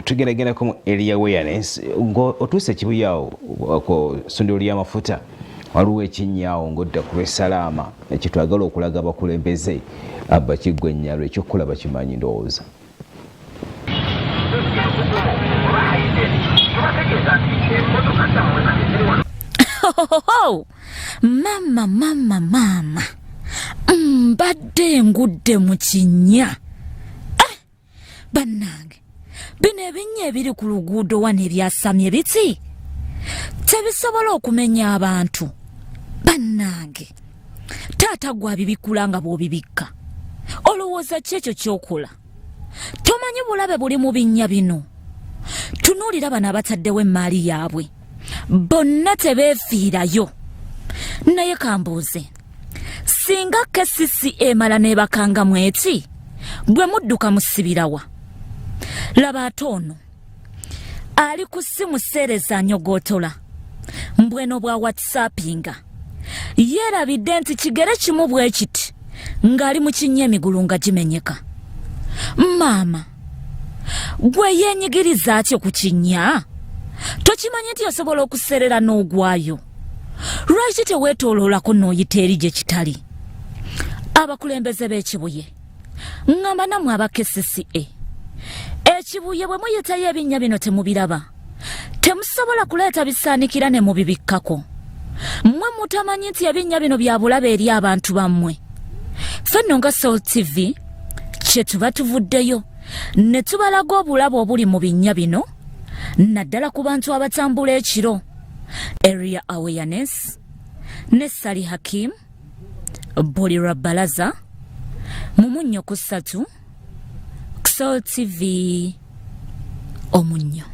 Tugendagendako mu area awareness ng'otuuse Kibuye awo ku ssundiro ly'amafuta, waliwo ekinnya awo ng'odda ku lw'Essalaama kyetwagala okulaga abakulembeze abakiggwa ennyalo ekyokukola bakimanyi ndowooza. Mama mama mama, mbadde ngudde mu kinnya. Bannange, bino ebinnya ebiri ku luguudo wano ebyasamye biti tebisobola okumenya abantu. Bannange, taata gwe abibikula nga bw'obibikka, olowooza ki ekyo kyokola? Tomanyi bulabe buli mu binnya bino? Tunuulira bano abataddewo emmaali yaabwe, bonna tebeefiirayo. Naye kambuuze, singa KCC emala n'ebakangamu eti, bwe mudduka musibirawa? Laba ate ono ali ku ssimu seereza anyogootola mbweno bwa whatsappinga, yeerabidde nti kigere kimu bwe kiti ng'ali mu kinnya emigulu nga gimenyeka. Maama gwe yeenyigiriza atyo ku kinnya, tokimanyi nti osobola okuseerera n'ogwayo? Lwaki teweetooloolako n'oyita eri gye kitali? Abakulembeze b'Ekibuye, ŋŋamba nammwe aba KCCA, Ekibuye bwe muyitayo ebinnya bino temubiraba? Temusobola kuleeta bisaanikira ne mubibikkako? Mmwe mutamanyi nti ebinnya bino bya bulabe eri abantu bammwe? Ffe nno nga Soul TV kye tuba tuvuddeyo ne tubalaga obulabe obuli mu binnya bino, naddala ku bantu abatambula ekiro. Area Awareness ne Sali Hakim, buli lwa Bbalaza mu munnyo ku ssatu, Soul TV, omunnyo.